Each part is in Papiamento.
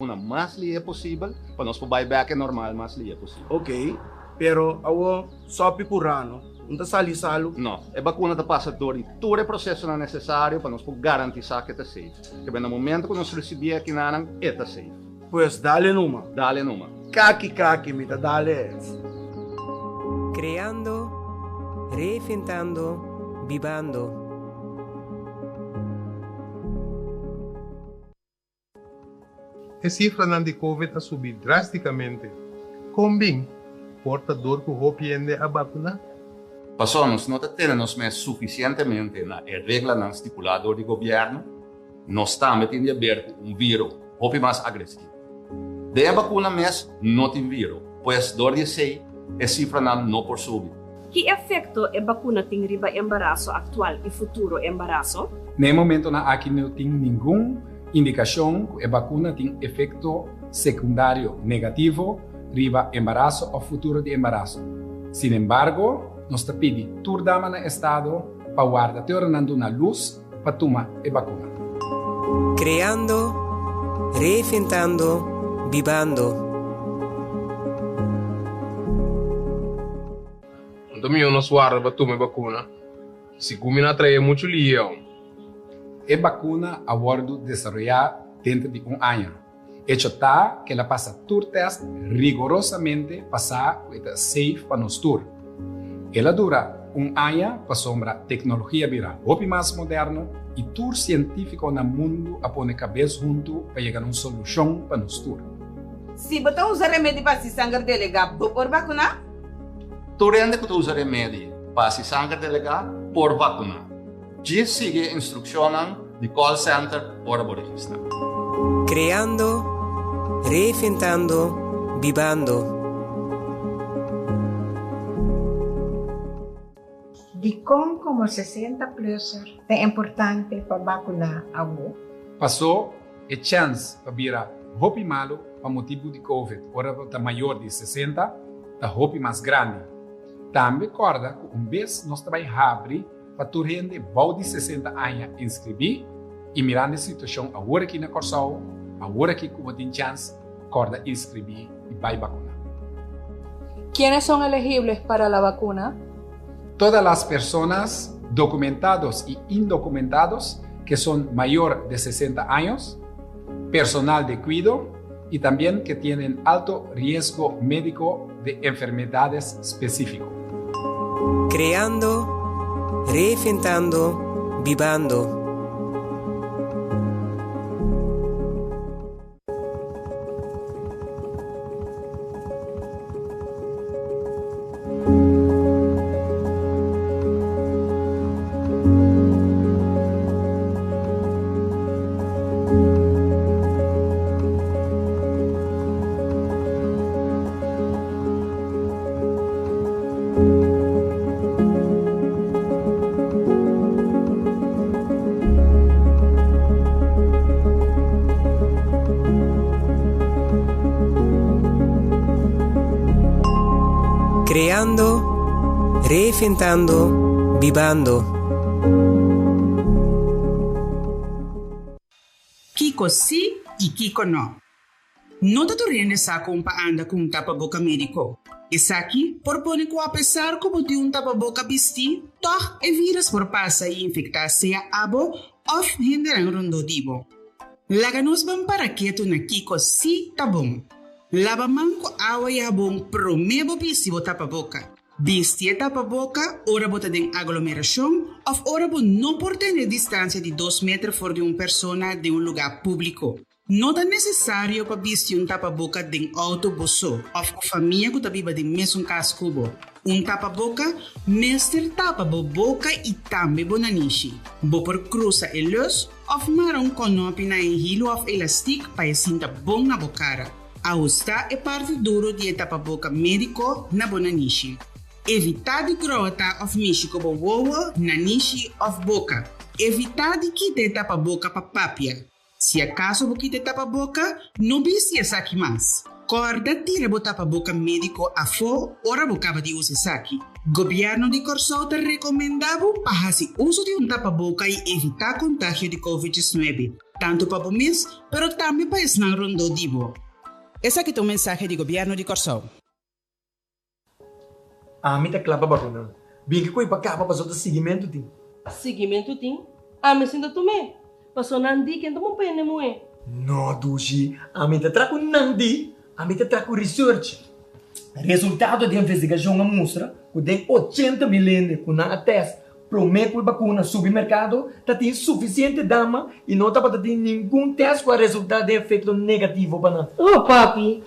bakuna mas lihé posibel pa nos por bai bèk e normal mas lihé posibel. Ok, pero awor sòpi ku rano no ta sali salu? No, e bakuna ta pasa dor di tur e prosesonan nesesario pa nos por garantisá ku e ta safe. Kebé na momento ku nos risibié akinanan, e ta safe. Pues dale numa. Dale numa. Kaki kaki mi ta dale. Creando, reinventando, bibando. E sifranan di Covid a subi drástikamente. Kon bin? Por ta dor ku hopi hende a bakuná? Pasobra nos no ta tene nos mes sufisientemente na e reglanan stipulá dor di gobièrnu, nos tambe tin di haber ku un viro hopi mas agresivo. Den e bakuna mes no tin viro, pues dor di esei e sifranan no por subi. Ki efekto e bakuna tin riba embaraso aktual i futuro embaraso? Na e momentonan aki no tin ningun indikashon ku e bakuna tin efekto sekundario negativo riba embaraso òf futuro di embaraso. Sinembargo, nos ta pidi tur dama na estado pa warda te ora nan duna lus pa tuma e bakuna. Kreando, reinventando, bibando. Anto mihó nos warda pa tuma e bakuna, sigun mi na trae muchu lieu. E bakuna a wòrdu desaroyá denter di un aña. Echo ta ku el a pasa tur tèst rigorosamente pa sa ku e ta safe pa nos tur. El a dura un aña pasobra teknologia bira hopi mas moderno i tur sientífiko na mundu a pone kabes huntu pa yega na un solushon pa nos tur. Si bo ta usa remedi pa hasi sanger delegá, bo por vakuná? Tur hende ku ta usa remedi pa hasi sanger delegá por vakuná. Djis sigui e instrukshonnan di call center ora bo registrá. Kreando, reinventando, bibando. Dikon komo 60 plusser ta importante pa bakuná awor? Pasó e chèns pa bira hopi malu pa motibu di covid ora bo ta mayor di 60 ta hopi mas grandi. Tambe kòrda ku un bes nos ta bai habri pa tur hende bou di 60 aña inskribí i mirando e situashon awor aki na Kòrsou, awor aki ku bo tin chèns, kòrda inskribí i bai bakuná. ¿Quiénes son elegibles para la vacuna? Todas las personas documentados y indocumentados que son mayor de 60 años, personal de cuido y también que tienen alto riesgo médico de enfermedades específico. Creando, reinventando, bibando. Creando, reinventando, bibando. Kiko sí i kiko no? No ta tur hende sa kon pa anda ku un tapaboka médiko. Esaki por pone ku apesar ku bo tin un tapaboka bistí, tòg e vírus por pasa i infektá sea abo òf hendenan rondó di bo. Laga nos ban para ketu na kiko sí ta bon. Laba man ku awa i habon promé bo bisti bo tapaboka. Bisti e tapaboka ora bo ta den aglomerashon òf ora bo no por tene distansia di dos meter for di un persona den un lugá públiko. No ta nesesario pa bisti un tapaboka den outo bo so òf ku famia ku ta biba den mesun kas ku bo. Un tapaboka mester tapa bo boka i tambe bo nanishi. Bo por krusa e lus òf mara un kònòpi na e hilu òf elastik pa e sinta bon na bo kara. Ahustá e parti duru di e tapaboka médiko na bo nanishi. Evitá di grota òf mishi ku bo wowo, nanishi òf boka. Evitá di kita e tapaboka pa papia. Si akaso bo kita e tapaboka, no bisti esaki mas. Kòrda tira bo tapaboka médiko afó ora bo kaba di usa esaki. Gobièrnu di Kòrsou ta rekomendá bo pa hasi uso di un tapaboka i evitá kontagio di Covid 19, tantu pa bo mes, pero tambe pa esnan rondó di bo. Esaki ta un mensahe di Gobièrnu di Kòrsou. Ami ta kla pa bakuna. Bin ki koe pa kaba paso ta siguimentu tin. Siguimentu tin? Ami sinta tum'é. Paso nan di ken ta bon pa hende muhé. No dushi, ami ta tra ku nan di, ami ta tra ku research. Resultado di investigashon a mustra ku den 80.000 hende ku nan a test promé ku e bakuna subi merkado ta tin sufisiente dama i no tabata tin ningun test ku a resultá den efekto negativo pa nan. Oh papi,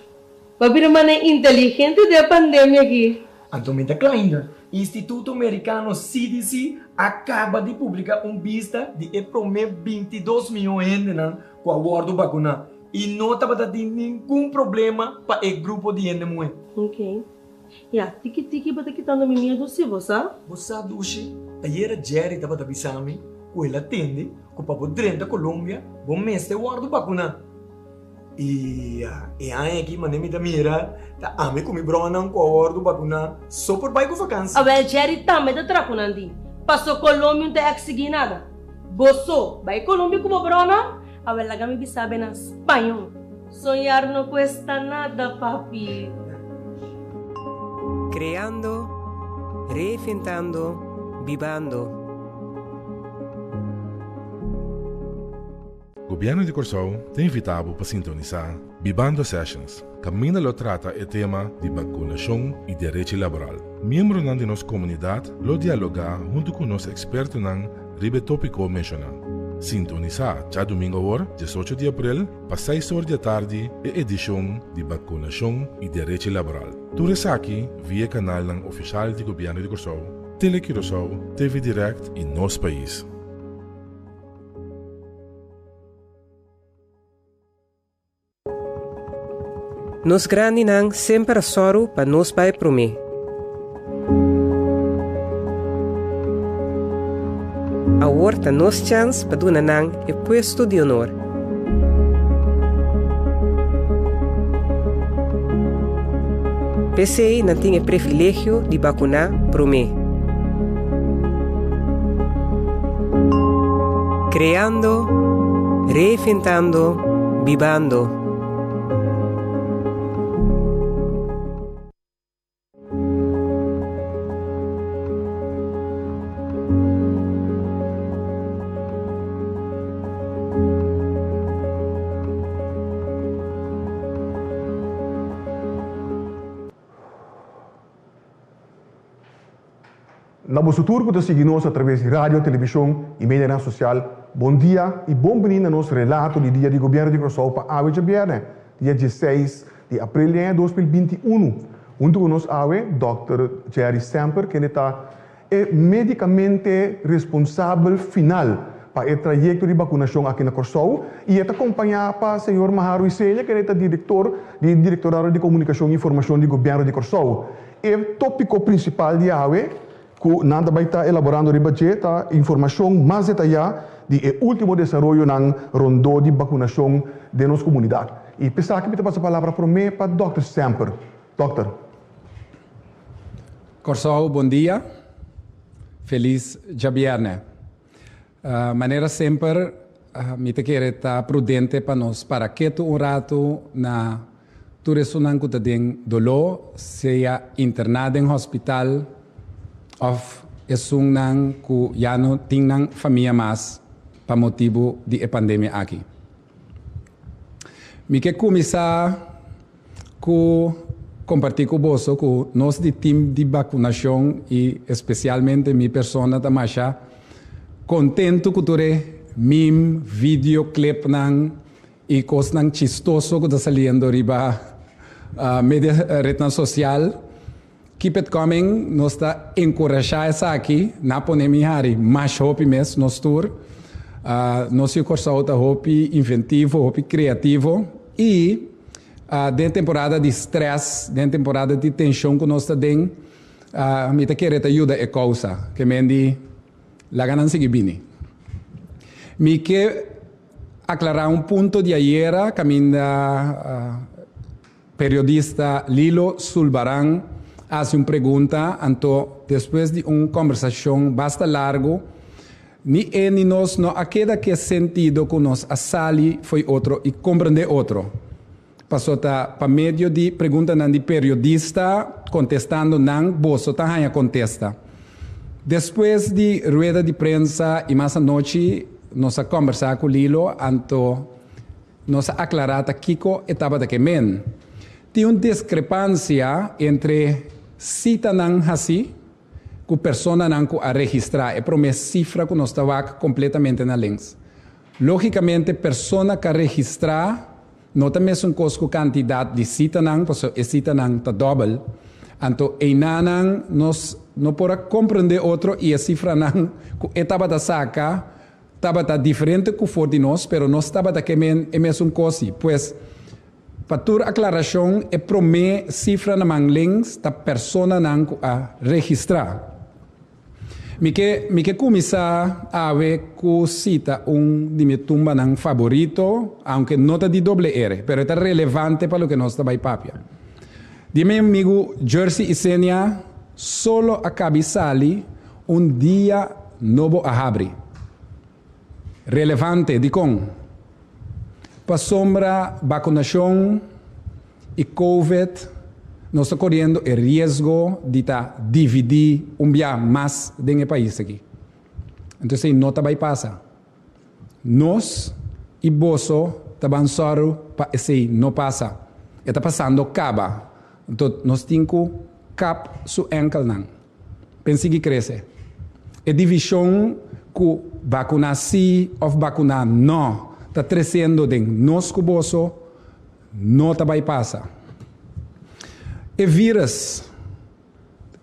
Bo bira manera inteligente den e pandemia aki. Anto mi ta kla ainda. Instituto Merikano CDC a kaba di publiká un bista di e promé 22 mion hendenan ku a wòrdu bakuná i no tabata tin ningun problema pa e grupo di hende muhé. Ok. Ya, tiki tiki bo ta kitando mi miedu si, bo sa? Bo sa dushi, ayera Jerry tabata bisa mi ku el a tende ku pa bo drenta Colombia bo mester wòrdu bakuná. I e aña aki manera mi ta mira ta ami ku mi bronan ku a wòrdu bakuná so por bai ku vakansi. Awel Jerry tambe ta tra ku nan di paso Colombia un ta eksigí nada. Bo so bai Colombia ku bo bronan? Awel laga mi bisa be na spañó. Soñar no cuesta nada papi. Creando, reinventando, bibando. Gobièrnu di Kòrsou ta invitá bo pa sintonisá Bibando Sessions, kaminda lo trata e tema di bakunashon i derechi laboral. Miembronan di nos komunidat lo dialogá huntu ku nos ekspertonan riba e tópiko menshoná. Sintonisá djadumingu awor, 18 di aprel, pa seis or di atardi e edishon di Bakunashon i Derechi Laboral. Tur esaki via e kanalnan ofishal di Gobièrnu di Kòrsou, Tele Curaçao, TV Direct i Nos Pais. Nos grandinan semper a sòru pa nos bai promé. Awor ta nos chèns pa duna nan e puesto di honor. P'esei nan tin e privilegio di bakuná promé. Kreando, reinventando, bibando. Na boso tur ku ta sigui nos a traves di radio, televishon i medianan sosial, bon dia i bon bini na nos relato di dia di Gobièrnu di Kòrsou pa awe djabièrnè, dia dieseis di aprel di aña 2021. Huntu ku nos awe, Dòkter Jerry Semper, kende ta E medikamente responsabel final pa e trayekto di bakunashon aki na Kòrsou i e ta kompañá pa señor Maharu Isenia kende ta direktor di Direktorado di Komunikashon i Informashon di Gobièrnu di Kòrsou. E tópiko prinsipal di awe ku nan ta bai ta elaborando riba dje ta informashon mas detayá di e último desaroyonan rondó di bakunashon den nos komunidat. I p'esaki mi ta pasa palabra promé pa dòkter Semper. Dòkter. Kòrsou bon dia, felis djabièrnè. Manera semper mi ta kere ta prudente pa nos para ketu un ratu na tur esunnan ku ta den doló, sea interná den hospital òf esunnan ku ya no tin nan famia mas pa motibu di e pandemia aki. Mi ke kuminsá Ku kompartí ku boso ku nos di tim di bakunashon i espesialmente mi persona ta masha kontentu ku tur e meme, video clipnan i kosnan chistoso ku ta saliendo riba media retnan sosial. Keep it coming, nos ta enkurashá esaki, na pone mi hari masha hopi mes nos tur. Nos yu Kòrsou ta hopi inventivo, hopi kreativo i den temporada di stress, den temporada di tenshon ku nos ta den, mi ta kere ta yuda e kousa. Ke men di laga nan sigui bini. Mi ke aklará un punto di ayera kaminda. Periodista Lilo Sulbaran a hasi un pregunta, anto despues di un kòmbersashon basta largu, ni e ni nos no a keda ku e sentido ku nos a sali fo'i otro i komprendé otro. Paso ta pa medio di preguntanan di periodista kontestando nan boso ta haña kontesta. Despues di rueda di prensa i mas anochi nos a kòmbersá ku Lilo, anto nos a aklará ta kiko e tabata ke men. Tin un diskrepansia entre sitanan hasí ku personanan ku a registrá, e promé sifra ku nos ta wak kompletamente na links. Lógikamente persona ku a registrá no ta mesun kos ku kantidat di sitanan, pasobra e sitanan ta dòbel. Anto einanan nos no por a komprendé otro i e sifranan ku e tabata saka tabata diferente ku for di nos, pero nos tabata ke men e mesun kos si. Pues, pa tur aklarashon, e promé sifra na man links ta personanan ku a registrá. Mi ke mi ke kuminsá awe ku sita un di mi tumbanan faborito, aunke no ta di doble ere, pero e ta relevante pa loke nos ta bai papia. Di mi amigu Jersey Isenia, Solo a kabi sali, un dia nobo a habri. Relevante, dikon? Pasobra bakunashon i Covid nos ta koriendo e riesgo di ta dividí un bia mas den e pais aki. Entonces esei no ta bai pasa. Nos i boso ta ban sòru pa esei no pasa. E ta pasando kaba. Anto nos tin ku kap su ènkelnan. Pen sigui krese. E divishon ku bakuná sí òf bakuná nò ta tresiendo den nos ku boso no ta bai pasa. E vírus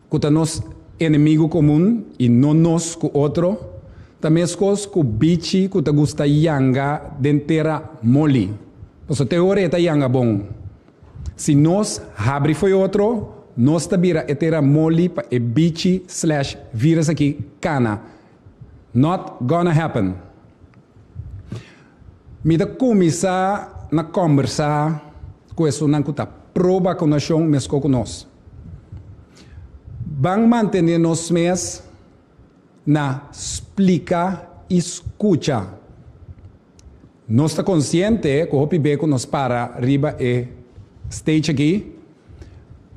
ku ta nos enemigu komun i no nos ku otro ta meskos ku bichi ku ta gusta yanga den tera moli. Pasobra te ora e ta yanga bon. Si nos habri fo'i otro, nos ta bira e tera moli pa e bichi slash virus aki kana. Not gonna happen. Mi ta kuminsá na kòmbersá ku esunnan ku ta pro bakunashon meskó ku nos. Ban mantené nos mes na splika i skucha. Nos ta konsiente ku hopi be ku nos para riba e stage aki,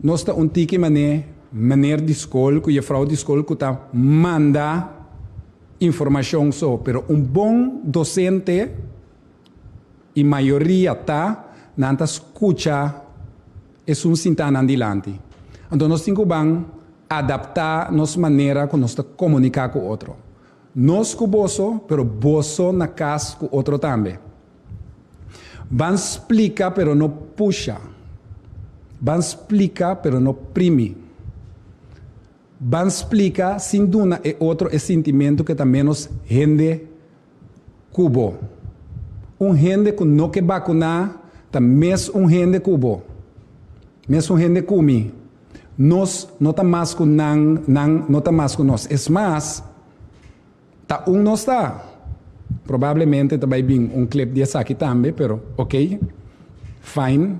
nos ta un tiki mané meneer di skol ku jefrouw di skol ku ta manda informashon so, pero un bon dosente i mayoria ta nan ta skucha esun sintá nan dilanti. Anto nos tin ku ban adaptá nos manera ku nos ta komuniká ku otro. Nos ku boso, pero boso na kas ku otro tambe. Ban splika pero no pusha. Ban splika pero no primi. Ban splika sin duna e otro e sintimentu ku e ta ménos hende ku bo. Un hende ku no ke bakuná ta mes un hende ku bo. Mes un hende ku mi. Nos no ta mas ku nan, nan no ta mas ku nos. Es mas, ta un nos ta. Probablemente ta bai bin un clip di esaki tambe, pero ok, fine.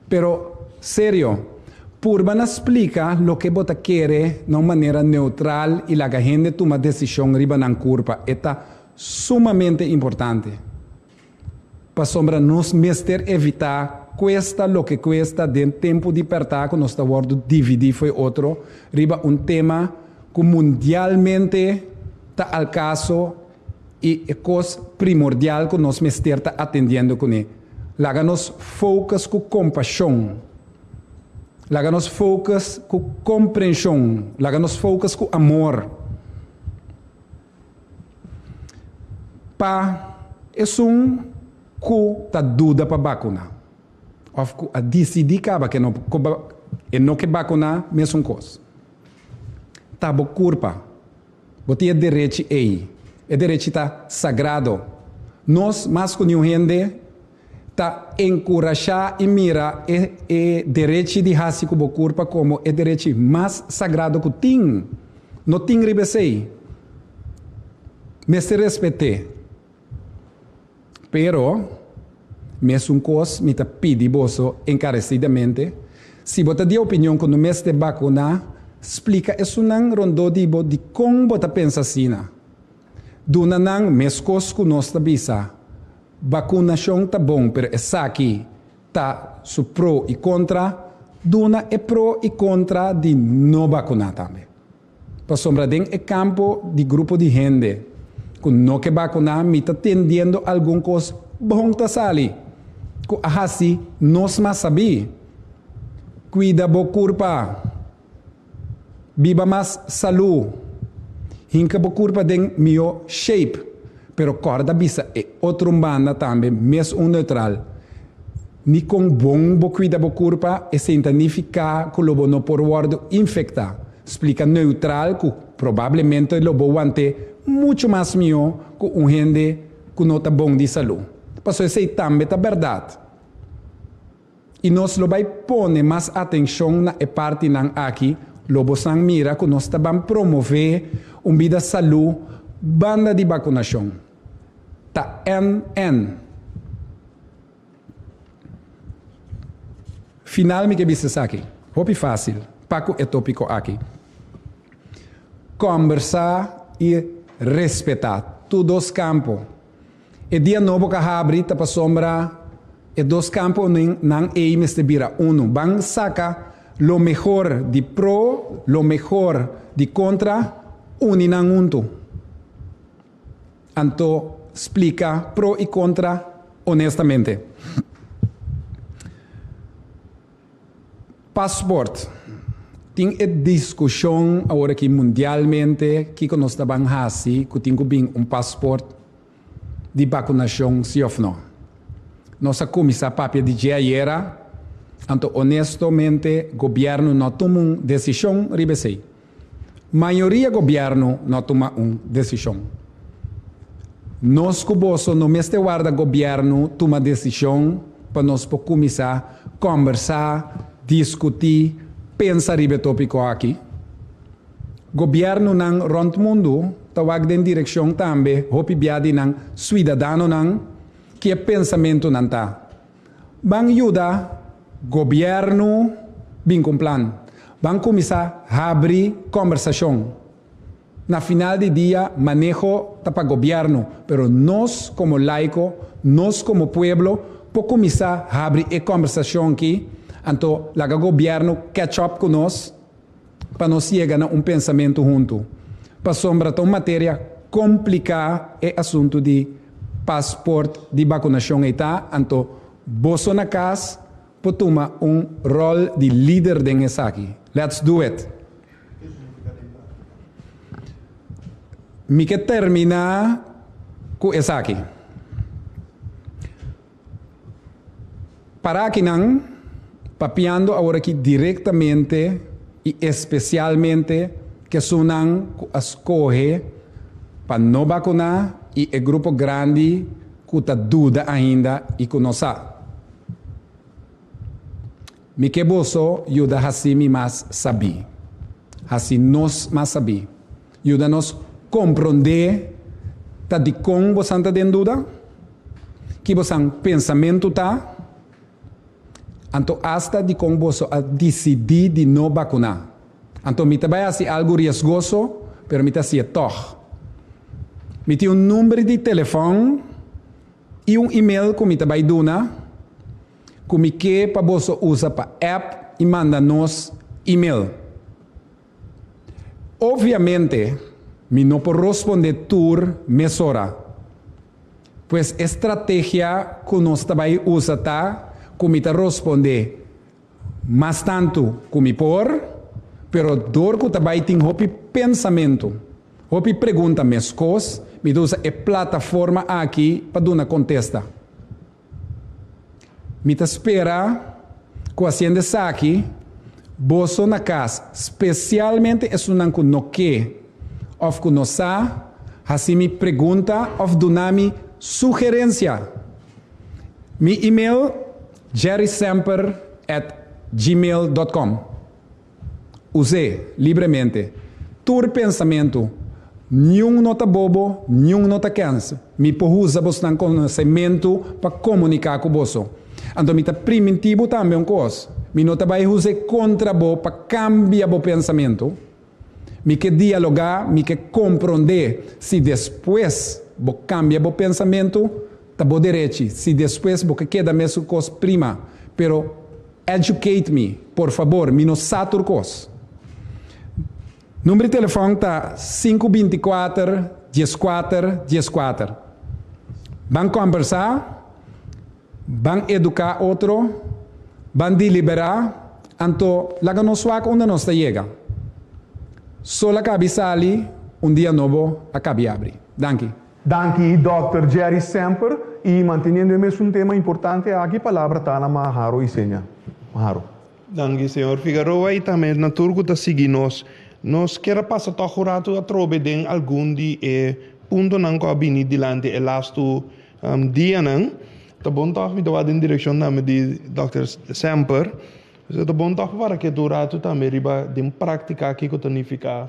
Pero, serio, purba na splika loke bo ta kere na un manera neutral i laga hende tuma desishon riba nan kurpa. E ta sumamente importante. Pasobra nos mester evitá kuesta loke kuesta den tempu di pèrtá ku nos ta wòrdu dividí fo'i otro riba un tema ku mundialmente ta al kaso i e kos primordial ku nos mester ta atendiendo kuné. Laga nos focus ku kompashon. Laga nos focus ku komprenshon. Laga nos focus ku amor. Pa esun ku ta duda pa bakuná òf ku a disidí kaba ke no e no ke bakuná mesun kos. Ta bo kurpa. Bo tin e derechi ei. E derechi ta sagrado. Nos mas ku niun hende ta enkurashá i mira e e derechi di hasi ku bo kurpa komo e derechi mas sagrado ku tin. No tin riba esei. Mester respet'é. Pero. Mesun kos mi ta pidi boso enkaresidamente, si bo ta di opinion ku no mester bakuná, splika esunnan rondó di bo dikon bo ta pensa asina. Duna nan meskos ku nos ta bisa, bakunashon ta bon pero esaki ta su pro i kontra, duna e pro i kontra di no bakuná tambe. Pasobra den e kampo di grupo di hende ku no ke bakuná mi ta tendiendo algun kos bon ta sali ku a hasi nos mas sabí. Kuida bo kurpa. Biba mas salú. Hinka bo kurpa den mihó shape. Pero kòrda bisa e otro un banda tambe mes un neutral. Ni kon bon bo kuida bo kurpa, esei ta nifiká ku lo bo no por wòrdu infektá. Splika neutral ku probablemente lo bo want'é muchu mas mihó ku un hende ku no ta bon di salú. Pasobra esei tambe ta bèrdat. I nos lo bai pone mas atenshon na e partinan aki, lo bosan mira ku nos ta ban promové un bida salú banda di bakunashon. Ta NN. Final mi ke bisa esaki, hopi fásil pa ku e tópiko aki. Kòmbersá i respetá tur dos kampo. E dia nobo ka habri ta pasobra e dos kamponan ei mester bira unu. Ban saka lo mehor di pro, lo mehor di kontra, uni nan huntu. Anto splika pro i kontra honestamente. Paspoort. Tin e diskushon awor aki mundialmente kiko nos ta ban hasi ku tin ku bin un paspoort di bakunashon si òf no. Nos a kuminsá papia di dje ayera, anto honestomente gobièrnu no a tuma un desishon riba esei. Mayoria gobièrnu no a tuma un desishon. Nos ku boso no mester warda gobièrnu tuma desishon pa nos por kuminsá kòmbersá, diskutí, pensa riba e tópiko aki. Gobièrnunan rònt mundu ta wak den direkshon tambe hopi bia di nan suidadanonan ki e pensamentunan ta. Ban yuda gobièrnu bin ku un plan. Ban kuminsá habri kòmbersashon. Na final di dia maneho ta pa gobièrnu, pero nos komo laiko, nos komo pueblo por kuminsá habri e kòmbersashon aki, anto laga gobièrnu catch up ku nos pa nos yega na un pensamentu huntu. Pasobra ta un materia kompliká e asuntu di pasport di bakunashon ei ta, anto boso na kas por tuma un ròl di lider den esaki. Let's do it! Mi ke terminá ku esaki. Para akinan, papiando aworaki direktamente i espesialmente kesunnan ku a skohe pa no bakuná i e grupo grandi ku ta duda ainda i ku no sa. Mi ke boso yuda hasi mi mas sabí. Hasi nos mas sabí. Yuda nos komprondé ta dikon bosan ta den duda, ki bosan pensamentu ta, anto asta dikon boso a disidí di no bakuná. Anto mi ta bai hasi algu riesgoso, pero mi ta hasié tòg. Mi tin un number di telefòn i un email ku mi ta bai duna. Ku mi ke pa boso usa pa app i manda nos email. Obviamente mi no por rosponde tur mesora. Pues e strategia ku nos ta bai usa ta ku mi ta rosponde mas tantu ku mi por, pero dor ku ta bai tin hopi pensamentu, hopi pregunta meskos, mi ta usa e plataforma aki pa duna kontesta. Mi ta spera ku hasiendo esaki, boso na kas, spesialmente esunnan ku no ke òf ku no sa, hasi mi pregunta òf duna mi sugerensia. Mi email, jerrysemper at gmail dot com. Us'é libremente. Tur pensamentu. Niun no ta bobo, niun no ta kens. Mi por usa bosnan konosementu pa komuniká ku boso. Anto mi ta primintí bo tambe un kos, mi no ta bai us'é kontra bo pa kambia bo pensamentu. Mi ke dialogá, mi ke komprondé. Si despues bo kambia bo pensamentu, ta bo derechi. Si despues bo ke keda mesun kos, prima. Pero educate me, por fabor, mi no sa tur kos. Number di telefòn ta sinku 24 14 14. Ban kombersá, ban eduká otro, ban deliberá, anto laga nos wak unda nos ta yega. Sol a kabi sali, un dia nobo a kabi abri. Danki. Danki Dòkter Jerry Semper y manteniendo e mesun tema importante aki palabra ta na Maharo Isenia. Maharo. Danki señor Figaroa y tambe na tur cu ta sigui nos. Nos kier a pasa toch un rato atrobe den algun di e puntonan cu a bini dilanti e lastu dianan. Ta bon toch mi ta wak den direccion tambe di Dòkter Semper. Ta bon toch pa para ketu un rato tambe riba den practica kico ta nifica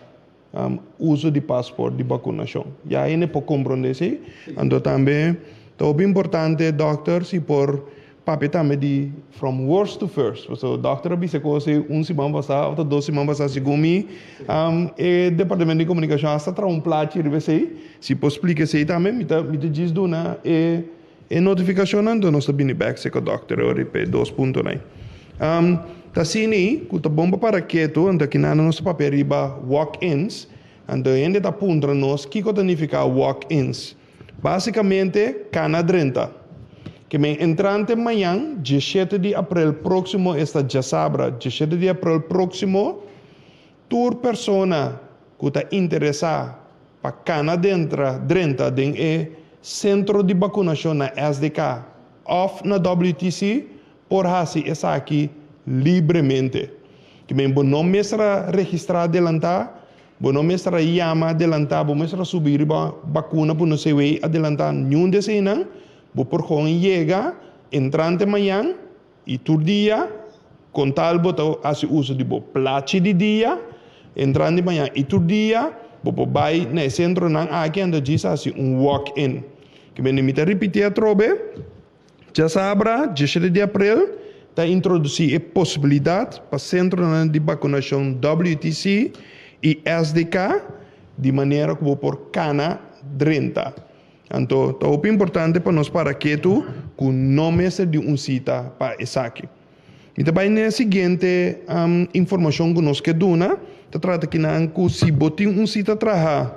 uso di paspoort di vacunacion. Ya hende por comprende esey. Anto tambe ta hopi importante dokter si por papia tambe di from worst to first. Pasobra dokter a bisa cos ey un siman pasa of ta dos siman pasa segun mi e departamento di comunicacion hasta traha un plachi riba esey. Si por splica esey tambe mi ta mi ta djis duna e E notifikashonnan anto nos ta bini bèk seka dòkter ora pa e dos puntonan ei. Ta asina ei ku ta bon pa para ketu, anto kinan nos ta papia riba walk-ins, anto hende ta puntra nos kiko ta nifiká walk-ins. Básikamente kana drenta. Ke men entrante mañan, diesshete di aprel próksimo, esta djasabra diesshete di aprel próksimo, tur persona ku ta interesá Pa kana dentra drenta den e sentro di bakunashon na SDK òf na WTC por hasi esaki libremente. Ke men bo no mester a registrá adelantá, bo no mester a yama adelantá, bo mester a subi riba bakuna ku no se wei adelantá niun di eseinan. Bo por gewoon yega entrante mañan I tur dia, kon tal bo ta hasi uso di bo plachi di dia, entrando di mañana i tur dia, bo por bai na e sentronan aki anto djis hasi un walk-in. Ke mende mi ta ripití atrobe, djasabra, diesshete di aprel, ta introdusí e posibilidat pa sentronan di bakunashon WTC i SDK di manera ku bo por kana drenta. Anto ta hopi importante pa nos para ketu ku no mester di un sita pa esaki. Mi ta bai n'e siguiente informashon ku nos ke duna, ta trata kinan ku si bo tin un sita traha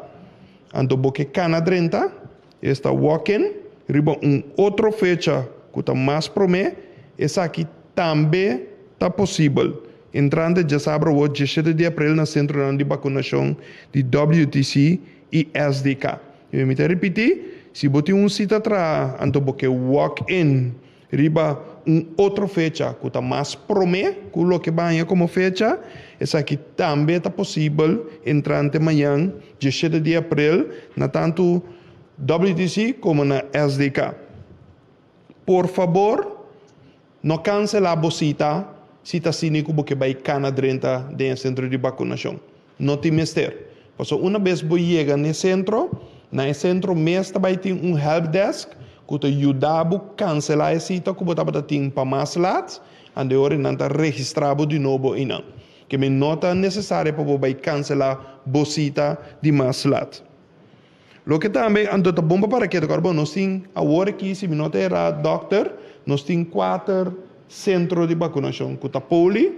anto bo ke kana drenta, esta walk-in, riba un otro fecha ku ta mas promé, esaki tambe ta posibel. Entrante djasabra awor diesshete di aprel na sentronan di bakunashon di WTC i SDK. I mi ta ripití, si bo tin un sita traha, anto bo ke walk in riba un otro fecha ku ta mas promé ku loke baña komo fecha, esaki tambe ta posibel entrante mañan diesshete di aprel na tantu WTC komo na SDK. Por fabor no kanselá bo sita si ta asina ku bo ke bai kana drenta den e sentro di bakunashon. No tin mester. Pasobra una bes bo yega n'e sentro, na e sentro mes ta bai tin un helpdesk ku ta yuda bo kanselá e sita ku bo tabata tin pa mas lat, ande ora nan ta registrá bo di nobo einan. Ke men no ta nesesario pa bo bai kanselá bo sita di mas lat. Loke tambe anto ta bon pa para ketu kòrda bo, nos tin awor aki, si mi no ta erá dòkter, nos tin kuater sentro di bakunashon ku ta Poli,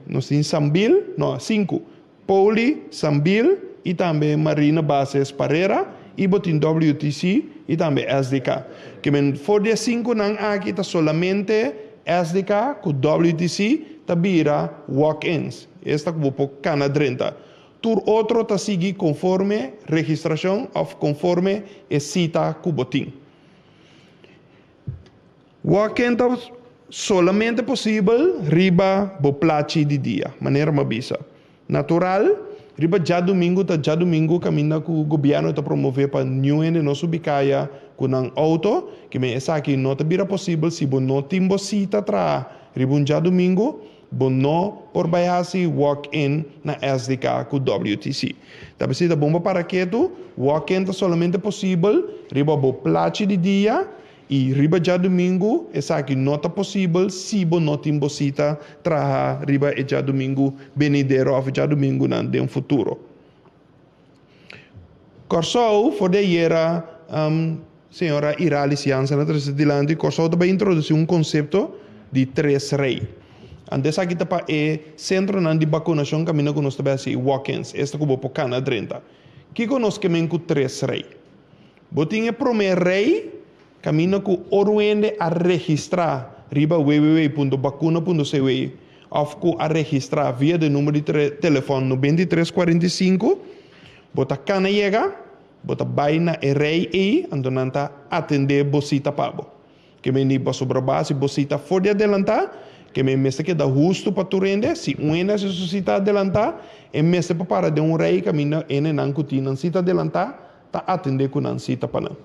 nos tin Sambil, no, sinku, Poli, Sambil i tambe Marina Bases Parera i bo tin WTC i tambe SDK. Ke men for di e sinkunan aki ta solamente SDK ku WTC ta bira walk-ins, esta ku bo por kana drenta. Tur otro ta sigui konforme registrashon òf konforme e sita ku bo tin. Walk-in ta solamente posibel riba bo plachi di dia, manera mi a bisa. Natural, riba djadumingu ta djadumingu kaminda ku gobièrnu ta promové pa niun hende no subi kaya ku nan outo, kimen esaki no ta bira posibel si bo no tin bo sita traha riba un djadumingu. Bo no por bai hasi walk-in na SDK ku WTC. Ta p'esei ta bon pa para ketu, walk-in ta solamente posibel riba bo plachi di dia i riba djadumingu esaki no ta posibel si bo no tin bo sita traha riba e djadumingu benidero òf e djadumingunan den futuro. Kòrsou for di ayera señora Iralis Jansen a trese dilanti Kòrsou ta bai introdusí un konsepto di tres rei. Anto esaki ta pa e sentronan di bakunashon kaminda ku nos ta bai hasi walk-ins, esta ku bo por kana drenta. Kiko nos ke men ku tres rei? Bo tin e promé rei kaminda ku ora un hende a registrá riba www.bakuna.cw òf ku a registrá via di number di telefòn 93 45, bo ta kana yega, bo ta bai na e rei ei, anto nan ta atendé bo sita pa bo. Ke men di pasobra bo a hasi bo sita for di adelantá, ke men mester keda hustu pa tur hende, si un hende hasi su sita adelantá, e mester por para den un rei kaminda hendenan ku tin nan sita adelantá ta atendé ku nan sita pa nan.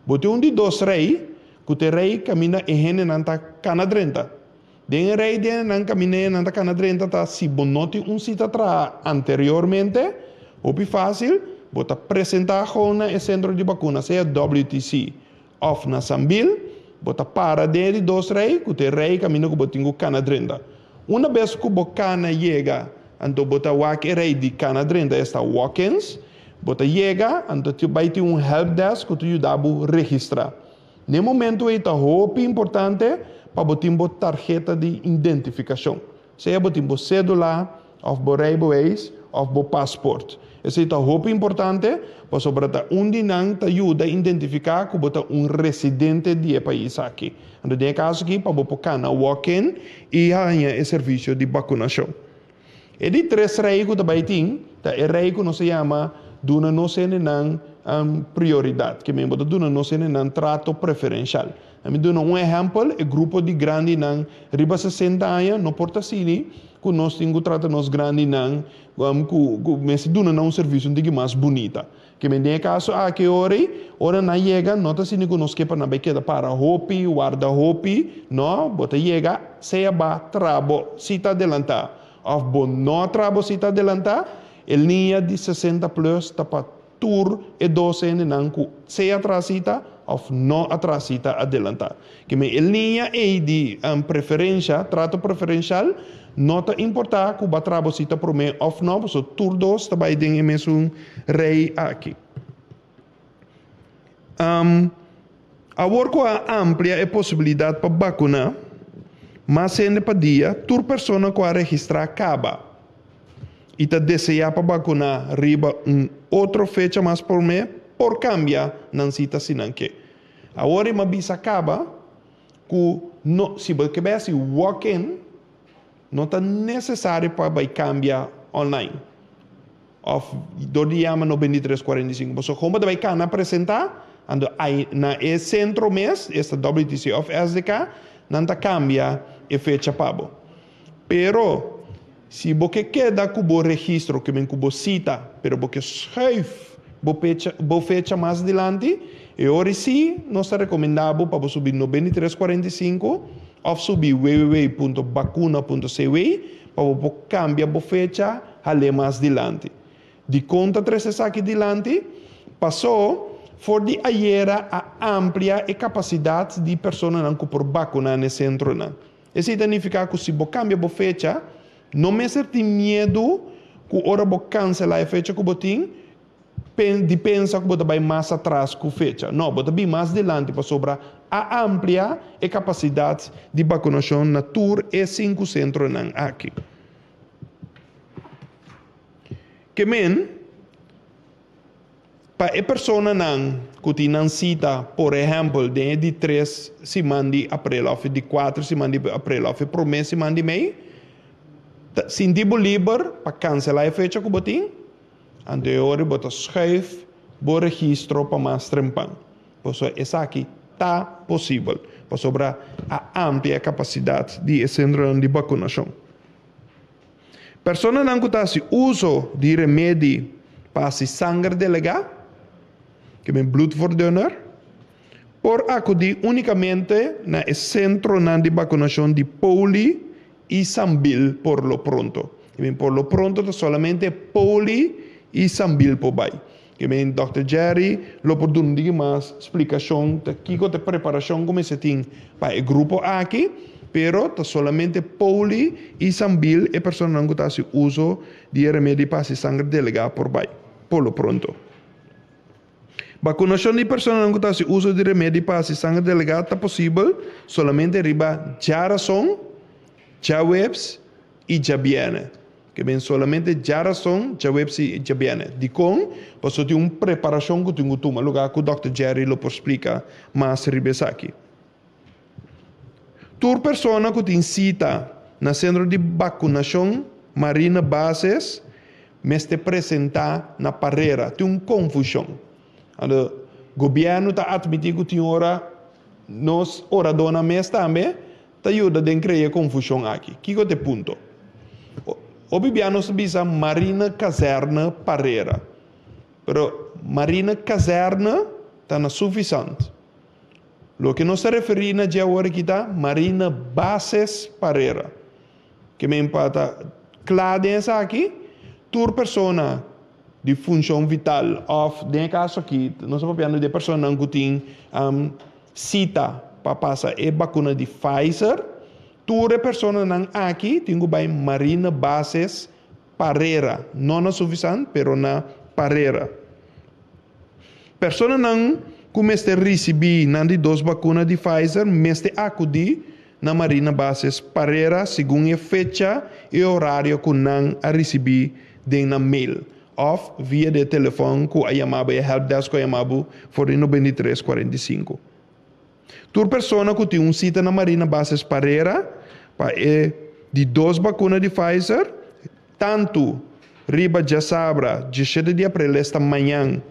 Bo tin un di dos rei, ku ta e rei kaminda e hendenan ta kana drenta. Den e rei den nan kaminda nan ta kana drenta ta si bo no tin un sita traha anteriormente, hopi fásil, bo ta presentá gou na e sentro di bakuna, sea WTC òf na Sambil, bo ta para den e di dos rei, ku ta e rei kaminda ku bo tin ku kana drenta. Una bes ku bo kana yega, anto bo ta wak e rei di kana drenta, esta walk-ins, bo ta yega, anto bai tin un helpdesk ku ta yuda bo registrá. N'e momentu ei ta hopi importante pa bo tin bo tarheta di identifikashon, sea bo tin bo sédula òf bo reibeweis òf bo pasport. Esei ta hopi importante pasobra ta un di nan ta yuda identifiká ku bo ta un residente di e pais aki. Anto den e kaso aki pa bo por kana walk-in i haña e servisio di bakunashon. E di tres rei ku ta bai tin ta e rei ku nos a yama duna nos hendenan prioridat, ke men bo ta duna nos hendenan trato preferenshal. Na mi duna un ehèmpel, e grupo di grandinan riba sesenta aña no por ta asini ku nos tin ku trata nos grandinan ku ku mester duna nan un servisio un tiki mas bunita. Ke men den e kaso aki ora ei, ora nan yega no ta asina ku nos ke pa nan bai keda para hopi, warda hopi, no, bo ta yega sea ba traha bo sita adelantá òf bo no a traha bo sita adelantá, e liña di 60 plus ta pa tur e dos hendenan ku sea traha sita òf no a traha sita adelantá. Ke men e liña ei di preferensha, trato preferenshal, no ta importá ku bo a traha bo sita promé òf no, pasobra tur dos ta bai den e mesun rei aki. Awor ku a amplia e posibilidat pa bakuná mas hende pa dia, tur persona ku a registrá kaba i ta deseá pa bakuná riba un otro fecha mas promé por kambia nan sita si nan ke. Awor e mabisa kaba ku no si bo ke bai hasi walk in no ta nesesario pa bai kambia online òf dor di yama 93 45 pasobra kon bo ta bai kana presentá anto ai na e sentro mes esta WTC òf SDK nan ta kambia e fecha pa bo pero si bo ke keda ku bo registro ke men ku bo sita pero bo ke schuif bo pecha bo fecha mas dilanti e ora si nos ta rekomendá bo pa bo subi 93 45 òf subi www.bakuna.cw pa bo por kambia bo fecha hal'é mas dilanti. Dikon ta trese esaki dilanti? Pasó for di ayera a amplia e kapasidat di personanan ku por bakuná na e sentronan. Esei ta nifiká ku si bo kambia bo fecha, no mester tin miedu ku ora bo kanselá e fecha ku bo tin, di pensa ku bo ta bai mas atras ku fecha. No, bo ta bin mas dilanti pasobra a amplia e kapasidat di bakunashon na tur e sinku sentronan aki. Ke men, pa e personanan ku tin nan sita, por ehèmpel, den e di tres siman di aprel òf e di kuater siman di aprel òf e promé siman di mei, ta sinti bo liber pa kanselá e fecha ku bo tin, anto e ora bo ta schuif bo registro pa mas trempan. Pasobra esaki ta posibel, pasobra a amplia e kapasidat di e sentronan di bakunashon. Personanan ku ta hasi uso di remedi pa hasi sanger delegá, ke men bloedverdunner, por akudí únikamente na e sentronan di bakunashon di poli. i Sambil por lo pronto. Ke men por lo pronto ta solamente Poli i Sambil por bai. Ke men Dòkter Jerry lo por duna un diki mas splikashon ta kiko ta e preparashon ku mester tin pa e grupo aki, pero ta solamente Poli i Sambil e personanan ku ta hasi uso di e remedi pa hasi sanger delegá por bai por lo pronto. Bakunashon di personanan ku ta hasi uso di remedi pa hasi sanger delegá ta posibel solamente riba djarason, djaweps i djabièrnè. Ke men solamente djarason, djaweps i djabièrnè. Dikon? Pasobra tin un preparashon ku tin ku tuma lugá ku dòkter Jerry lo por splika mas riba esaki. Tur persona ku tin sita na sentro di bakunashon Marina Bases mester presentá na parera. Tin un konfushon. Anto gobièrnu ta atmití ku tin ora nos oradónan mes tambe ta yuda den krea e konfushon aki. Kiko ta e punto? Hopi bia nos ta bisa Marina Kazèrne Parera, pero Marina Kazèrne ta na Suffisant. Loke nos ta referí na dje awor aki ta Marina Bases Parera. Ke men pa ta kla den esaki, tur persona di funshon vital òf den e kaso aki nos ta papiando di e personanan ku tin sita pa pasa e bakuna di Pfizer, tur e personanan aki tin ku bai Marina Bases Parera, no na Suffisant pero na Parera. Personanan ku mester risibí nan di dos bakuna di Pfizer mester akudí na Marina Bases Parera segun e fecha i orario ku nan a risibí den nan mail òf via di e telefòn ku a yama bo, e helpdesk ku a yama bo for di 93 45. Tur persona ku tin un sita na Marina Bases Parera pa e di dos bakuna di Pfizer, tantu riba djasabra diesshete di aprel esta mañan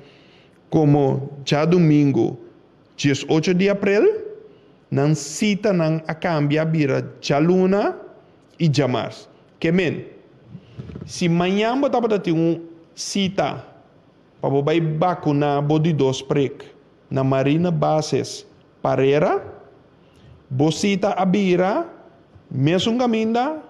komo djadumingu diesocho di aprel, nan sitanan a kambia bira djaluna i djamars. Ke men, si mañan bo tabata tin un sita pa bo bai bakuná bo di dos prek, Na Marina Bases Parera, bo sita a bira mesun kaminda,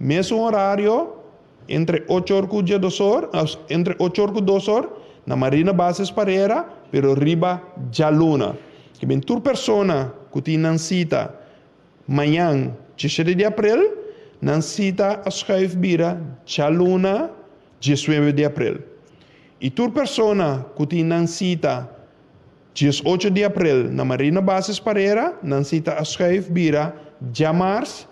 mesun horario, entre ocho or ku djedos or, entre ocho or ku dos or, na Marina Bases Parera, pero riba djaluna. Ke ben tur persona ku tin nan sita mañan diesshete di aprel, nan sita a schuif bira djaluna diesnuebe di aprel. I tur persona ku tin nan sita 18 di aprel na Marina Bases Parera, nan sita a schuif bira djamars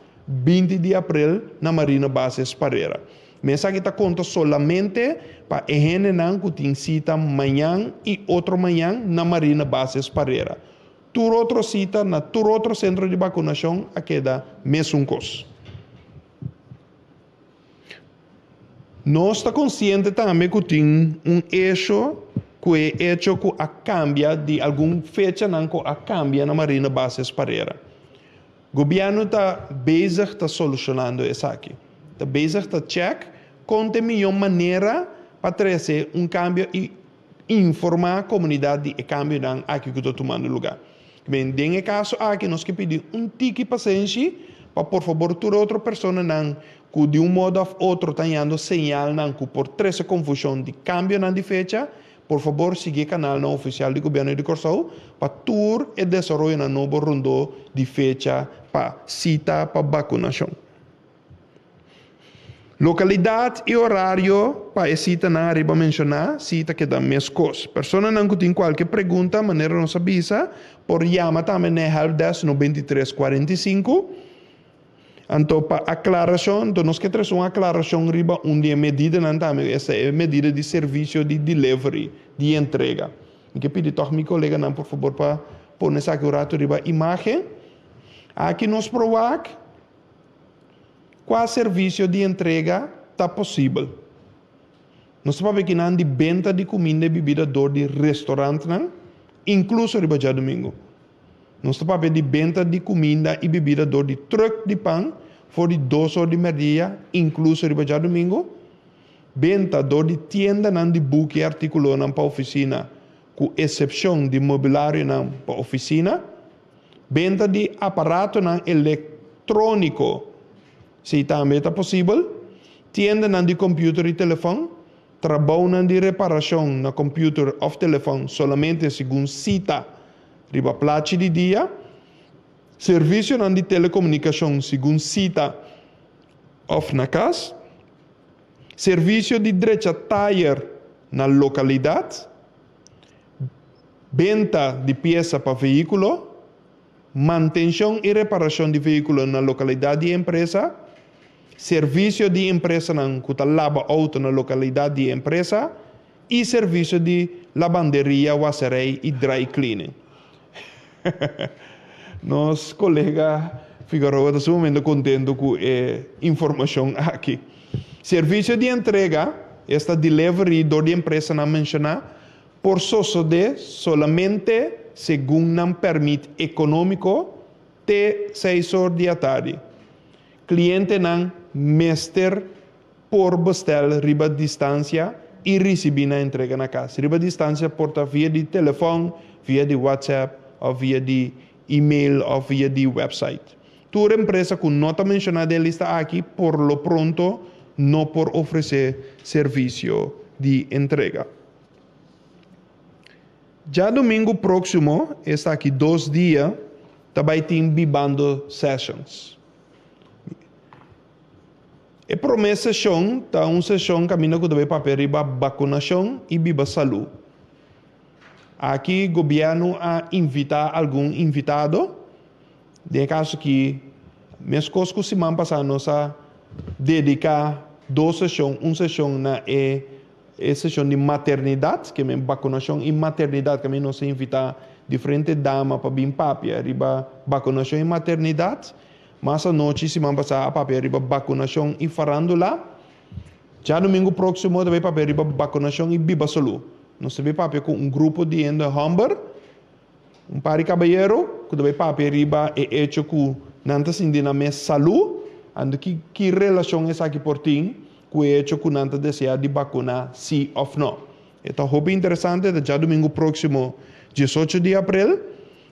20 di aprel na Marina Bases Parera. Mi esaki ta konta solamente pa e hendenan ku tin sita mañan i otro mañan na Marina Bases Parera. Tur otro sita na tur otro sentro di bakunashon a keda mesun kos. Nos ta konsiente tambe ku tin un esho ku e echo ku a kambia di algun fechanan ku a kambia na Marina Bases Parera. Gobièrnu ta bezig ta solushonando esaki. Ta bezig ta chèk kon ta e mihó manera pa trese un kambio i informá komunidat di e kambionan aki ku ta tumando lugá. Ben, den e kaso aki nos ke pidi un tiki pasenshi pa por fabor tur otro personanan ku di un modo òf otro ta hañando señalnan ku por trese konfushon di kambionan di fecha, por fabor sigui e kanalnan ofisial di Gobièrnu di Kòrsou pa tur e desaroyonan nobo rondó di fecha pa sita pa bakunashon. Lokalidat i orario pa e sitanan ariba menshoná si ta keda meskos. Personanan ku tin kualke pregunta, manera nos a bisa, por yama tambe na e helpdesk 93 45. Anto pa aklarashon, anto nos ke trese un aklarashon riba un di e medidanan tambe, esta e medida di servisio di delivery, di entrega. Mi ke pidi tòg mi koleganan por fabor pa pone esaki un ratu riba imágen. Aki nos por wak. Kua servisio di entrega ta posibel? Nos ta papia kinan di benta di kuminda i bibida dor di restorantnan, inkluso riba djadumingu. Nos ta papia di benta di kuminda i bibida dor di trùk di pan for di dos or di mèrdia, inkluso riba djadumingu. Benta dor di tiendanan di buki i artíkulonan pa ofisina, ku esepshon di mobilarionan pa ofisina. Benta di aparatonan elektróniko. Esei tambe ta posibel. Tiendanan di kòmpiuter i telefòn, trabounan di reparashon na kòmpiuter òf telefòn solamente segun sita riba plachi di dia, servisionan di telekomunikashon segun sita òf na kas, servisio di drecha tayer na lokalidat, benta di piesa pa vehíkulo, mantenshon i reparashon di vehíkulo na lokalidat di empresa, servisio di empresanan ku ta laba outo na lokalidat di empresa i servisio di labanderia, waserei i dry cleaning. Nos kolega Figueroa ta sumamente kontentu ku e informashon aki. Servisio di entrega, esta delivery dor di empresanan menshoná, por sosodé solamente segun nan pèrmit ekonómiko te seis or di atardi. Klientenan mester por bestèl riba distansia i risibí nan entrega na kas. Riba distansia por ta via di telefòn, via di WhatsApp òf via di email òf via di wèpsait. Tur empresa ku no ta menshoná den e lista aki por lo pronto no por ofresé servisio di entrega. Djadumingu próksimo, esta aki dos dia, ta bai tin Bibando Sessions. E promé seshon ta un seshon kaminda ku ta bai papia riba bakunashon i biba salú. Aki gobièrnu a invitá algun invitado. Den e kaso aki, meskos ku siman pasá nos a dediká dos seshon, un seshon na e E seshon di maternidat, ke men bakunashon i maternidat, kaminda nos a invitá diferente dama pa bin papia riba bakunashon i maternidat. Mas anochi siman pasá a papia riba bakunashon i farándula. Djadumingu próksimo ta bai papia riba bakunashon i biba salú. Nos ta bai papia ku un grupo di hende hòmber, un par di kabayero ku ta bai papia riba e echo ku nan ta sinti nan mes salú, anto ki ki relashon esaki por tin ku e echo ku nan ta deseá di bakuná sí òf nò. E ta hopi interesante, ta djadumingu próksimo diesocho di aprel,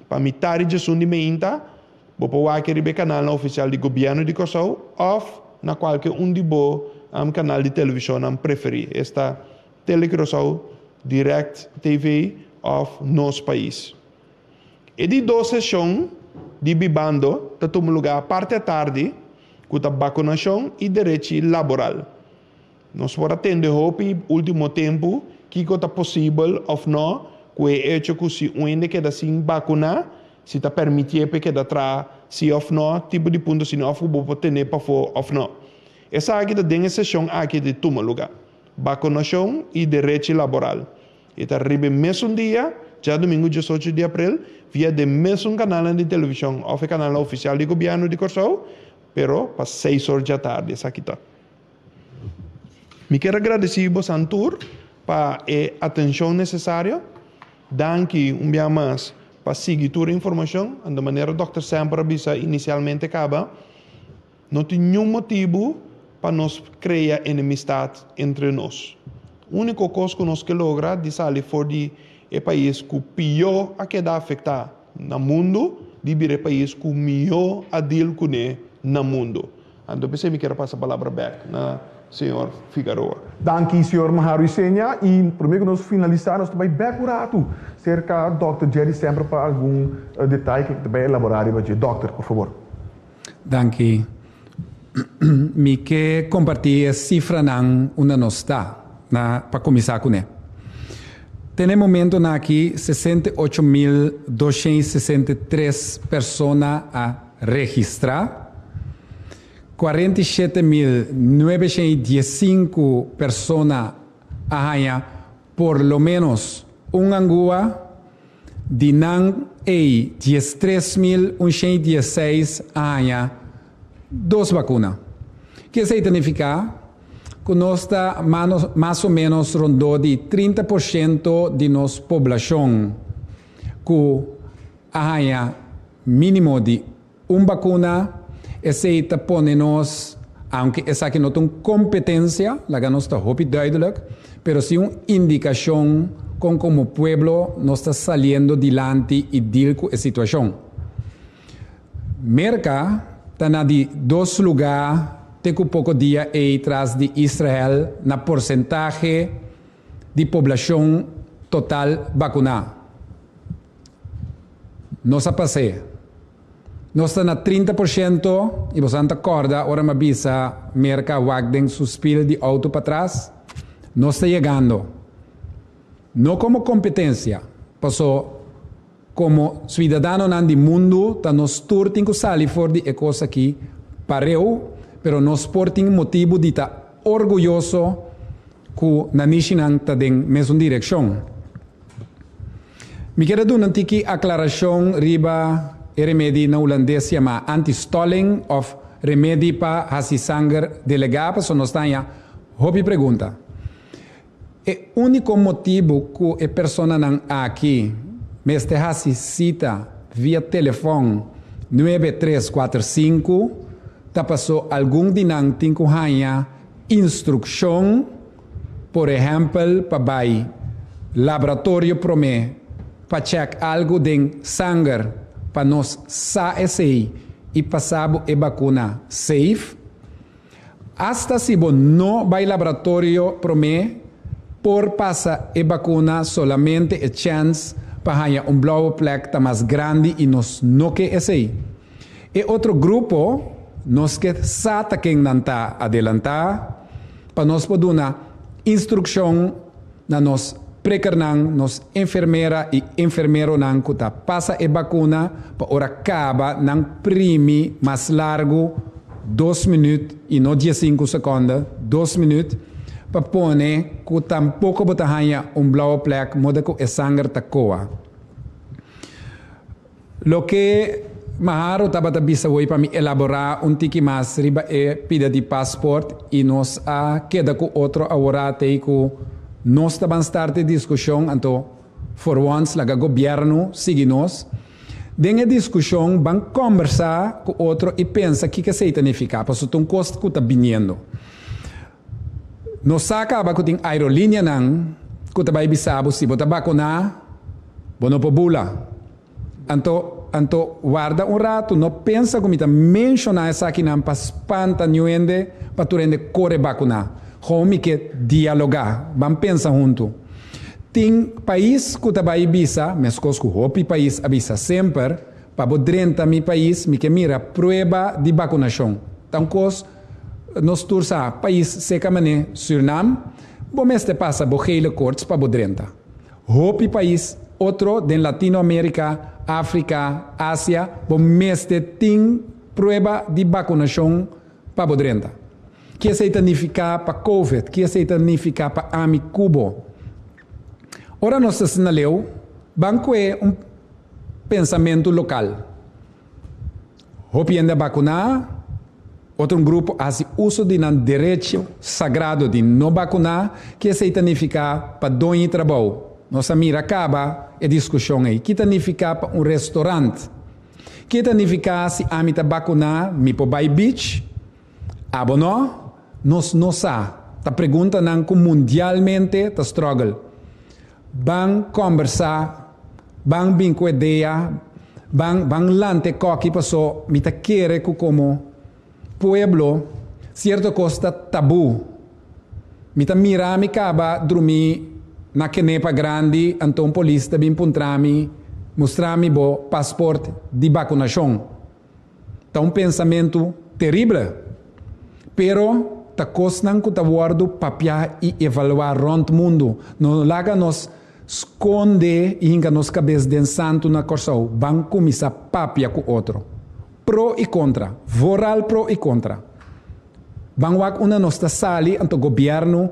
pa mitar di diesun di meinta, bo por wak riba e kanalnan ofisial di Gobièrnu di Kòrsou òf na kualke un di bo kanal di televishonnan preferí, esta Telecuraçao, Direct TV òf Nos Pais. E di dos seshon di Bibando ta tuma lugá parti atardi ku ta bakunashon i derechi laboral. Nos por a tende hopi último tempu kiko ta posibel òf nò ku e echo ku si un hende keda sin bakuná, si ta permitié pa e keda traha si òf nò, tipo di punto asina òf ku bo por ten'é pafó òf nò. Esaki ta den e seshon aki di tuma lugá. Bakunashon i derechi laboral. E ta riba e mesun dia, djadumingu diesocho di aprel, via den mesun kanalnan di televishon òf e kanalnan ofisial di gobièrnu di Kòrsou, pero pa seis or djatardi esaki ta. Mi kier a gradisí bosan tur pa e atenshon nesesario. Danki un bia mas pa sigui tur e informashon. Anto manera dòkter Semper a bisa inisialmente kaba, No tin niun motibu pa nos krea enemistat entre nos. Úniko kos ku nos ke logra di sali for di e pais ku pió a keda afektá na mundu di bira e pais ku mihó a deal kuné na mundu. Anto p'esei mi kier a pasa palabra bèk na señor Figaroa. Danki señor Maharu Isenia y prome cu nos finalisa nos ta bay bek un ratu cerca Dòkter Jerry Semper pa algun detaye cu ta bay elabora riba dje. Dòkter, por favor. Danki. Mi ke kompartí e sifranan unda nos ta na pa kuminsá kuné. Te na e momentonan aki 68.263 persona a registrá, 47.915 persona a haña por lo ménos un angua, Di nan ei 13116 a haña dos bakuna. Ki esei ta nifiká? Ku nos ta mas o ménos rondó di 30% di nos poblashon ku a haña mínimo di un bakuna. Esei ta pone nos, aunke esaki no ta un kompetensia, laga nos ta hopi duidelijk, pero si un indikashon kon komo pueblo nos ta saliendo dilanti i deal ku e situashon. Merka ta na di dos lugá. te ku poko dia ei tras di Israel na porsentahe di poblashon total bakuná. Nos a pas'é. Nos ta na 30% i boso ta kòrda ora mi a bisa Merka wak den su spil di outo patras. Nos ta yegando. No komo kompetensia, paso komo suidadanonan di mundu ta nos tur tin ku sali for di e kos aki pareu, pero nos por tin motibu di ta orguyoso ku nanishinan ta den mesun direkshon. Mi kier a duna un tiki aklarashon riba e remedi na hulandes yamá antistolling òf remedi pa hasi sanger delegá pasobra nos ta haña hopi pregunta. E úniko motibu ku e personanan aki mester hasi sita via telefòn nuebe tres kuater sinku ta paso algun di nan tin ku haña instrukshon, por ehèmpel pa bai laboratorio promé pa chèk algu den sanger pa nos sa esei i pasa bo e bakuna safe. Asta si bo no bai laboratorio promé, por pasa e bakuna solamente e chèns pa haña un blauwe plek ta mas grandi i nos no ke esei. E otro grupo nos ke sa ta ken nan ta adelantá pa nos por duna instrukshon na nos prekernan, nos enfermera i enfermeronan ku ta pasa e bakuna pa ora kaba nan primi mas largu, dos minüt i no diesinku sekònde, dos minüt, pa pone ku tampoko bo ta haña un blauwe plek moda ku e sanger ta koa. Loke Maharo tabata bisa hoy pa mi elaborá un tiki mas riba e pida di pasport i nos a keda ku otro aworá tei ku nos ta ban start e diskushon anto for once laga gobièrnu sigui nos den e diskushon ban kòmbersá ku otro i pensa kiko esei ta nifiká pasobra ta un kos ku ta biniendo. Nos sa kaba ku tin aerolinianan ku ta bai bisa bo si bo ta bakuná bo no por bula. Anto anto warda un ratu, no pensa ku mi ta menshoná esakinan pa spanta niun hende pa tur hende kore bakuná. Gewoon mi ke dialogá, ban pensa huntu. Tin pais ku ta bai bisa, meskos ku hopi pais a bisa semper, pa bo drenta mi pais mi ke mira prueba di bakunashon. Ta un kos. Nos tur sa, pais seca mane Surinam, bo mester pasa bo gele koorts pa bo drenta. Hopi pais otro den Latino America, Africa, Asia bo mester tin prueba di bacunacion pa bo drenta. Ki esey ta nifica pa covid? Ki esey ta nifica pa ami cu bo? Ora nos ta asina leu, ban cue un pensamento local. Hopi hende a bakuná, otro un grupo a hasi uso di nan derecho sagrado di no bakuná, ki esei ta nifiká pa doñi trabou? Nos a mira kaba e diskushon ei. Ki ta nifiká pa un restorant? Ki ta nifiká si ami ta bakuná mi por bai beach? Abo no? Nos no sa. Ta preguntanan ku mundialmente ta struggle. Ban kòmbersá, ban bin ku idea, ban ban lanta e kòki paso mi ta kere ku komo pueblo sierto kos ta tabú. Mi ta mira mi kaba drumí na Kenepa Grandi anto un polis ta bin puntra mi, mustra mi bo pasport di bakunashon. Ta un pensamentu terrible, pero ta kosnan ku ta wòrdu papiá i evaluá rònt mundu. No laga nos skonde i hinka nos kabes den santu na Kòrsou. Ban kuminsá papia ku otro. Pro i kontra. Vooral pro i kontra. Ban wak unda nos ta sali anto gobièrnu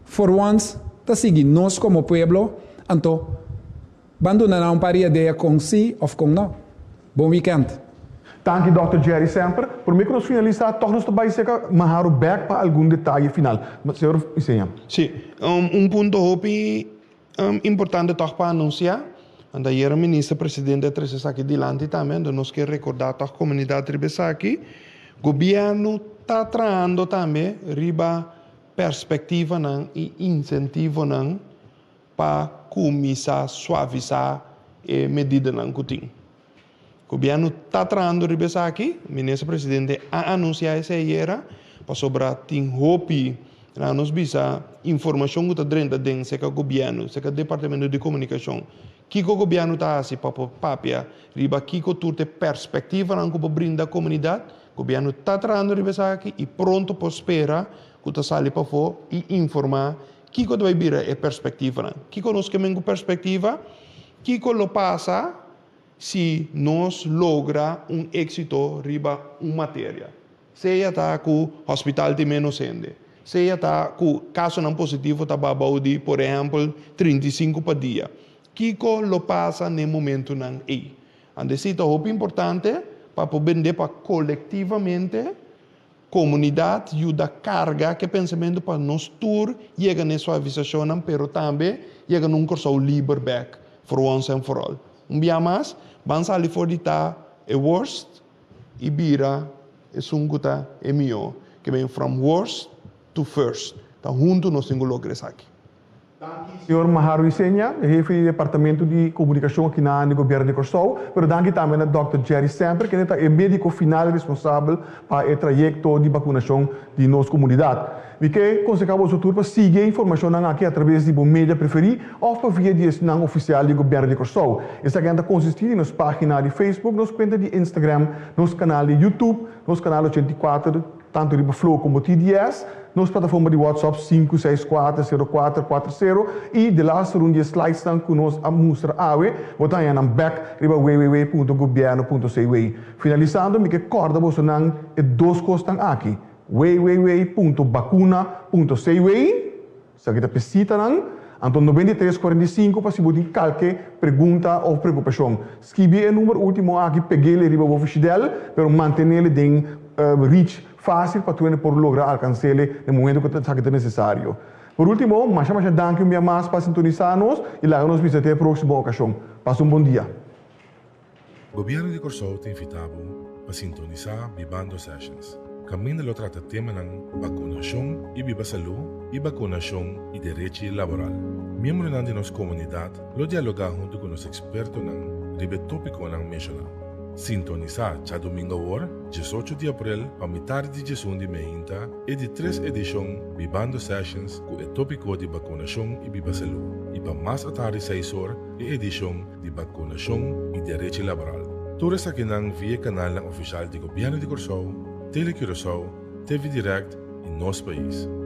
for once ta sigui nos komo pueblo anto Ban duna nan un par di idea con si of con no. Bon weekend. Danki Dòkter Jerry Semper. Prome ku nos finalisá tòg nos ta bai serka Maharo bèk pa algun detaye final. Señor Iseña. Sí, un punto hopi importante tòg pa anunsiá. Anto ayera Minister Presidente a trese esaki dilanti tambe, anto nos ke rekordá tòg komunidat riba esaki. Gobièrnu ta trahando tambe riba perspektivanan i insentivonan pa kuminsá suavisá e medidanan ku tin. Gobièrnu ta trahando riba esaki, Minister Presidente a anunsiá esei ayera. Pasobra tin hopi, laga nos bisa, informashon ku ta drenta den seka gobièrnu, seka departamento di komunikashon. Kiko gobièrnu ta hasi pa por papia riba kiko tur ta e perspektivanan ku por brinda komunidat? Gobièrnu ta trahando riba esaki i pronto por spera ku ta sali pafó i informá kiko ta bai bira e perspektivanan. Kiko nos ke men ku perspektiva? Kiko lo pasa si nos logra un éksito riba un materia? Sea ta ku hospital tin ménos hende, sea ta ku kasonan positivo ta ba bou di, por ehèmpel, 35 pa dia. Kiko lo pasa n'e momentunan ei? Anto esei ta hopi importante pa por bende pa kolektivamente komunidat yuda karga ku e pensamentu pa nos tur yega n'e suavisashonnan, pero tambe yega na un Kòrsou liber bèk for once and for all. Un bia mas, ban sali for di ta e worst i bira esun ku ta e mihó, ke ben from worst to first. Ta huntu nos tin ku logra esaki. Danki señor Maharo Isenia, hefe di departamento di komunikashon aki na di Gobièrnu di Kòrsou, pero danki tambe na dòkter Jerry Semper kende ta e médiko final responsabel pa e trayekto di bakunashon di nos komunidat. Mi ke konsehá boso tur pa sigui e informashonnan aki atraves di bo media preferí òf pa via di esnan ofisial di Gobièrnu di Kòrsou. Esaki ta konsistí di nos página di Facebook, nos kuenta di Instagram, nos kanal di YouTube, nos kanal 84, tantu riba Flow komo TDS, nos plataforma di WhatsApp 564 0440 i delaster un di e slidesnan ku nos a mustra awe, bo ta haña nan bèk riba www.gobierno.cw. Finalisando mi ke kòrda bosonan e dos kosnan aki. www.bakuna.cw, Esaki ta pesitanan, anto 93 45 pa si bo tin kalke pregunta òf preokupashon. Skibi e number último aki, peg'el riba bo fishidèl, pero manten'el den reach fásil pa tur hende por logra alkans'el den momento ku esaki ta nesesario. Por último, masha masha danki un bia mas pa sintonisá nos i laga nos bisa te e próksimo okashon. Pasa un bon dia. Gobièrnu di Kòrsou ta invitá bo pa sintonisá Bibando Sessions, kaminda lo trata temanan bakunashon i biba salú i bakunashon i derechi laboral. Miembronan di nos komunidat lo dialogá huntu ku nos ekspertonan riba e tópikonan menshoná. Sintonisá djadumingu awor, 18 di aprel, pa mitar di 11 di meinta, e di tres edishon Bibando Sessions ku e tópiko di bakunashon i biba salú, i pa mas atardi seis or, e edishon di bakunashon i derechi laboral. Tur esakinan via e kanalnan ofishal di Gobièrnu di Kòrsou, Tele Curaçao, TV Direct i Nos Pais.